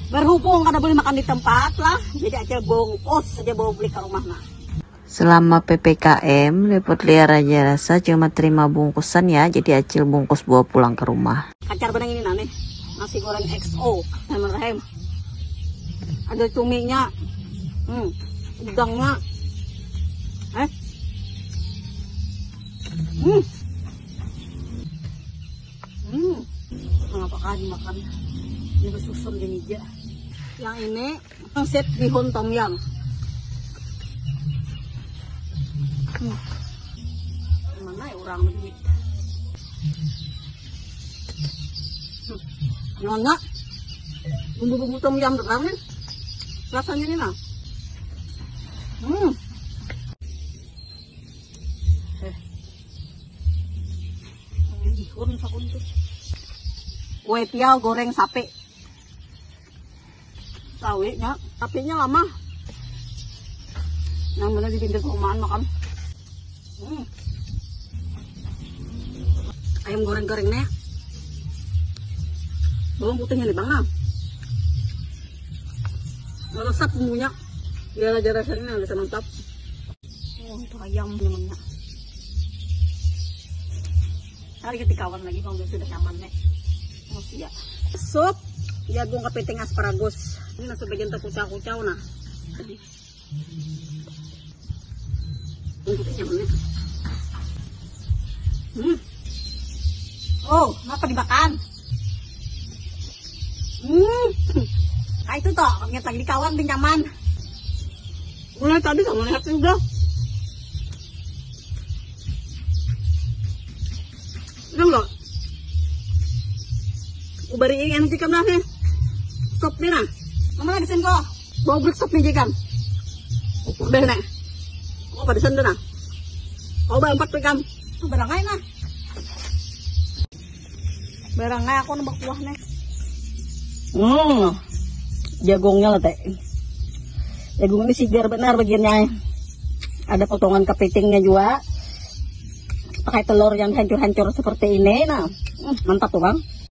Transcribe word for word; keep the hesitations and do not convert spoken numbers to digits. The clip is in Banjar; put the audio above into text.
Berhubung kada boleh makan di tempat lah, jadi acil bungkus saja bawa beli ke rumah nah. Selama P P K M, Liput Liar Raja Rasa cuma terima bungkusan ya, jadi acil bungkus bawa pulang ke rumah. Kacar benang ini nah nih, nasi goreng X O, Rahim. Ada cuminya, hmm, udangnya, eh, hmm, hmm, mengapa kali makan ini susun di meja? Yang ini Set bihun tom yam. Hmm. Mana ya orang duit? Hmm. Nyonya. Bumbu-bumbu tom yam terang nih. Rasanya ini nah. Hmm. Eh. Bihun sakun tuh. Kue tiaw goreng sapi. Tahu ya, tapi nya lama. Yang mana di pinggir perumahan makan. Hmm. Ayam goreng-gorengnya. Bawang putihnya nih bang nah. Resep bumbunya. Biar aja rasanya bisa mantap. Oh, itu ayam namanya. Hari kita kawan lagi kalau sudah nyaman nih. Masih ya. Sup jagung kepiting asparagus. Ini nasi bagian terkucau-kucau nah. Untuk nyamannya. Hmm. Oh, ngapa dimakan? Hmm. Ah itu toh, nyata di kawan pinjaman. Mulai tadi sama lihat udah. Udah enggak? Ubari ini anu tikam lah nih. Stop nih nah. Mama lagi sen kok. Bawa beli stop nih jikam. Udah nih. Oh pada sen dah nah. Oh empat tikam. Tuh barang lain lah. Barang aku nembak kuah nih. Hmm, jagungnya lah teh. Jagung ini segar benar bagiannya. Ada potongan kepitingnya juga. Pakai telur yang hancur-hancur seperti ini, nah hmm, mantap tuh bang.